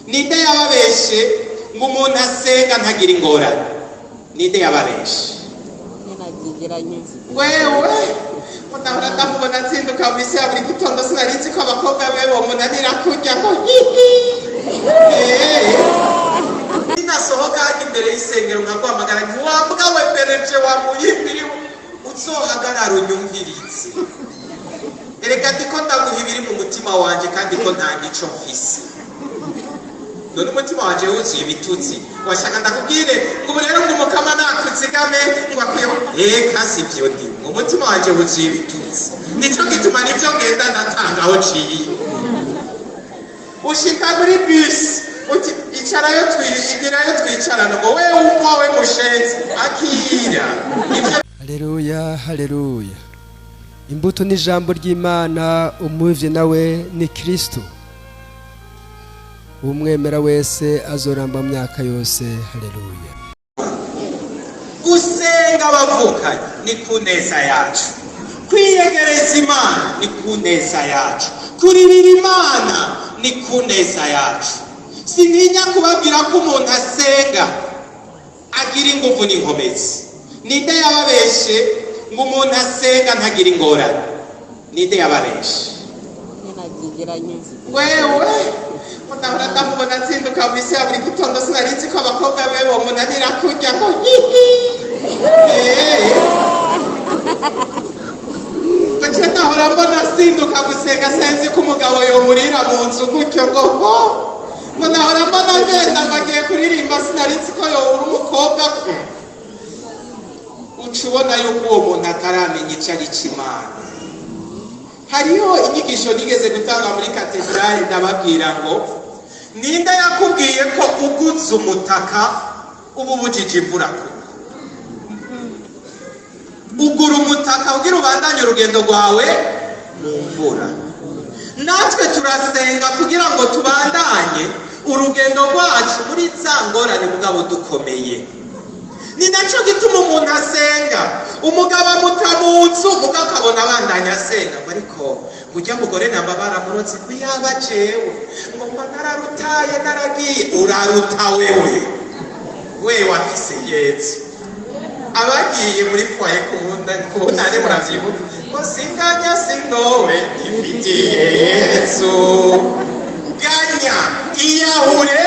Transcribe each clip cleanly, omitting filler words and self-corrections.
Ninde yababeshe ngo umuntu asenga ntagira ingorane? Ninde yababeshe? Wewe ndahora ndamubona azinduka mu isi ya buri gitondo, sinari nzi ko abakobwa be bomunanira kurya ngo hihi. Ninasohoka hano imbere y'isengero nkaguhamagara nti: "Wa mbwa we bereje, wa muyimbiri, uzohagarara unyumvirize. Erega ndiko ndaguha ibiri mu mutima wanje, kandi ko nta gico mfise. None umutima wanje wuzuye ibitutsi, washaka ndakubwire ngo ubu rero ngo Umukama nakuzigame ngo akwiye? Eka, sivyo, ndi umutima wanje wuzuye ibitutsi, nico gituma nivyo ngenda ndatanga aho nciye. Ushika muri bisi uti: 'Icarayo, twigirayo twicarana,' ngo: 'Wewe umva, we mushenzi, akira ivyo.' Haleluya, haleluya! Imbuto ni ijambo ry'Imana, umuvye nawe ni Kristo. Umwemera wese azoramba mu myaka yose. Haleluya! Gusenga, abavukanye, ni ku neza yacu. Kwiyegereza Imana ni ku neza yacu. Kuririra Imana ni ku neza yacu. Sintinya kubabwira ko umuntu asenga agira ingufu n'inkomezi. Ninde yababeshe ngo umuntu asenga ntagira ingorane? Ninde yababeshe? Wewe ndahora ndamubona azinduka mu isi ya buri gitondo, sinari nzi ko abakobwa be bomunanira kurya ngo hihi. Gace ndahora mbona azinduka gusenga, sinzi ko umugabo yomurira mu nzu gutyo ngo ho. Ngo nahora mbona ngenda ngo agiye kuririmba, sinari nzi ko yobura umukobwa. Uca ubona yuko uwo muntu ataramenya ico ari c'Imana. Hariho inyigisho nigeze gutanga muri katedrali, ndababwira ngo: "Ninde yakubwiye ko uguze umutaka uba ubujije imvura kugwa? Ugura umutaka kugira ubandanye urugendo rwawe mu mvura." Natwe turasenga kugira ngo tubandanye urugendo rwacu muri za ngorane, mugabo dukomeye. Ni nacyo gituma umuntu asenga, umugabo amuta mu nzu, mugabo akabona abandanya asenga, ngo: "Ariko ujya mugore namba baramurotse, ngo yaba jewe ngo mba nararutaye, naragiye." Uraruta wewe, we wafise Yezu. Abagiye muri foyer kubundane muravyibuka ngo: "Singanya singowe, ifitiye Yesu." Ganya, iyahure,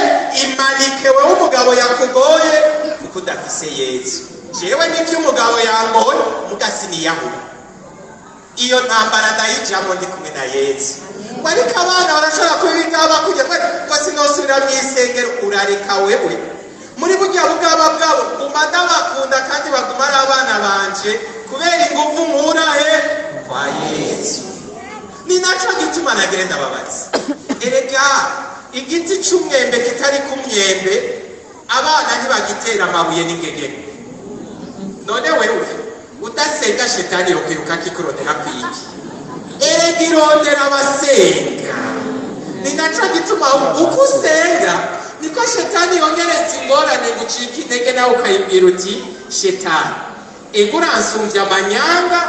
imanike wewe umugabo yakugoye kuko udafise Yesu. Jewe nivyo, umugabo yangoye, muga siniyahure. Iyo ntambara ndayijamwo ndi kumwe na Yesu. Ngo: "Ariko abana barashobora kubigaba kujya," ngo: "Sinosubira mw'isengero." Urareka wewe muri burya bugaba bwabo, guma ndabakunda kandi baguma ari abana banje kubera ingufu nkurahe kwa Yesu. Ni naco gituma nagire ndababaza: erega igiti c'umwembe kitari ku mwembe, abana ntibagitera amabuye n'ingegene. None wewe udasenga, shetani yokwiruka kikurondera kwiki? Erega irondera abasenga. Ni naco gituma uko usenga niko shetani yongereza ingorane, gucika intege, nawe ukayibwira uti: "Shetani, ego uransumvya amanyanga,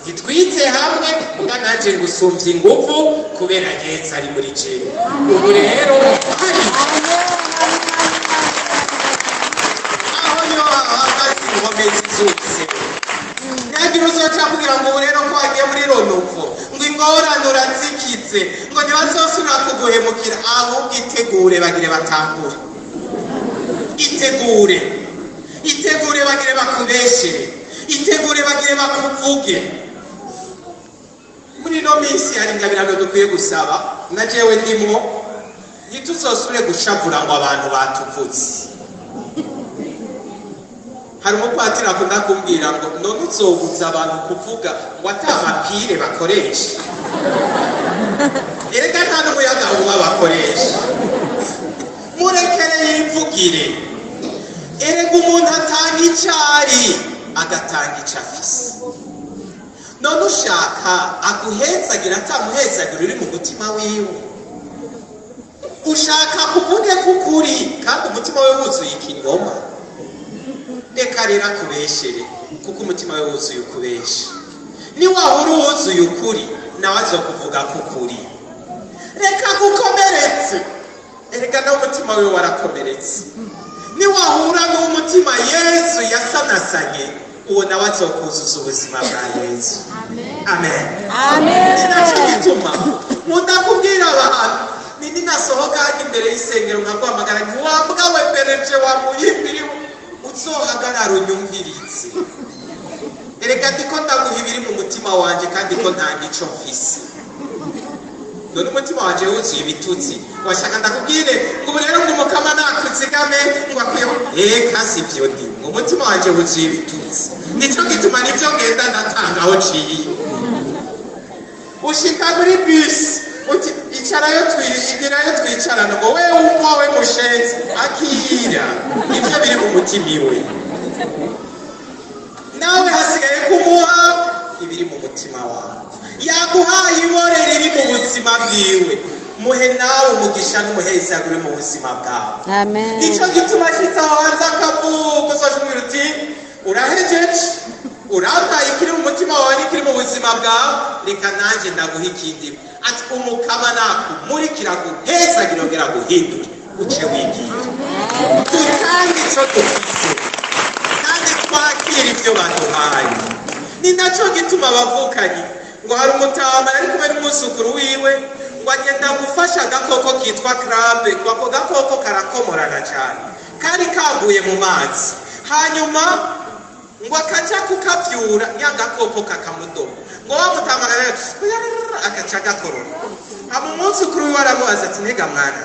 ntitwize hamwe, muga nanje ngusumvya inguvu kubera Yesu ari muri jewe." Ubu rero hari aho niho hahagaze inkomezi zose. Ntihagira uzoca kugira ngo ubu rero ko wagiye muri renouveau ngo ingorane urazikize, ngo ntibazosubira kuguhemukira. Ahubwo itegure, bagire batangure. Itegure, itegure, bagire bakubeshere. Itegure, bagire bakuvuge. Muri ino minsi hari ingabirano dukwiye gusaba, na jewe ndimwo: ntituzosubire gushavura ngo abantu batuvutse. Hari umupatiri akunda kumbwira ngo: "None uzobuza abantu kuvuga ngo ata mapire bakoresha? Erega nta n'umuyaga nkuba bakoresha, murekere yivugire." Erega umuntu atanga icyo ari, agatanga icyo afise. None ushaka aguhezagira atamuhezagira uri mu mutima wiwe? Ushaka kuvuge ko ukuri kandi umutima we wuzuye ikinyoma? Reka rero akubeshere, kuko umutima we wuzuye ukubesha. Niwahura wuzuye ukuri, nawe azokuvuga ko ukuri. Reka gukomeretse. Erega nawe umutima we warakomeretse. Niwahura n'umutima Yesu yasanasanye, uwo nawe azokuzuza ubuzima bwa Yesu. Amen. Ni nacyo gituma nkunda kubwira abantu, ni ninasohoka hano imbere y'isengero nkaguhamagara nti: "Wambwa we, bereje wa muhimbiri, uzohagarara unyumvirize. Erega ndiko ndaguha ibiri mu mutima wanje, kandi ko nta gico mfise. None umutima wanje wuzuye ibitutsi, washaka ndakubwire ngo ubu rero ngo umukama nakuzigame ngo akwiye? Eka, si byo ndimwo. Umutima wanje wuzuye ibitutsi, nico gituma nibyo ngenda ndatanga aho nciye. Ushika muri bisi uti: 'Icarayo, igirayo twicarana.' Ngo: 'Wewe umva, we mushenzi, akira.' Nibyo biri mu mutima iwe. Nawe hasigaye kumuha ibiri mu mutima wawe. Yaguhaye ibore riri mu buzima bwiwe, muhe nawe umugisha n'umuhezagure mu buzima bwawe. Amen. Nicyo gituma ashitse aho hanze akavuga, uzashimira uti: 'Urahejeje, urampaye ikiri mu mutima wawe n'ikiri mu buzima bwawe, reka nanjye ndaguha ikindi.' Ati: 'Umukama nakumurikira, guhezagire, ongera guhindure, uce wigira.' Dutange icyo dufise kandi twakira ibyo baduhaye. Ni nacyo gituma abavukanyi, ngo hari umutama yari kumwe n'umwuzukuru wiwe, ngo agenda gufasha agakoko kitwa crabe. Ngo ako gakoko karakomorana cyane, kari kaguye mu mazi, hanyuma ngo akaja kukavyura, nya gakoko kakamudoma. Ngo wa mutama akaca gakorora. Hama umwuzukuru wiwe aramubaza ati: 'Ntega mwana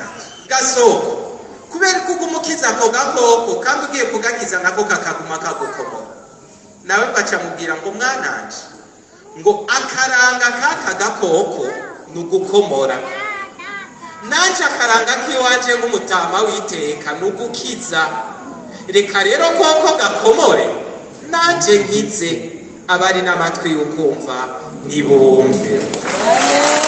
gasoko, kubera ko uguma ukiza ako gakoko, kandi ugiye kugakiza nako kakaguma kagukomora?' Nawe ngo aca amubwira ngo: 'Mwananje, ngo akaranga k'aka gakoko ni ugukomora, nanje akaranga k'iwanje nk'umutama w'iteka ni ugukiza. Reka rero koko gakomore, nanje nkize.' Abari n'amatwi y'ukumva nibumve." Amen.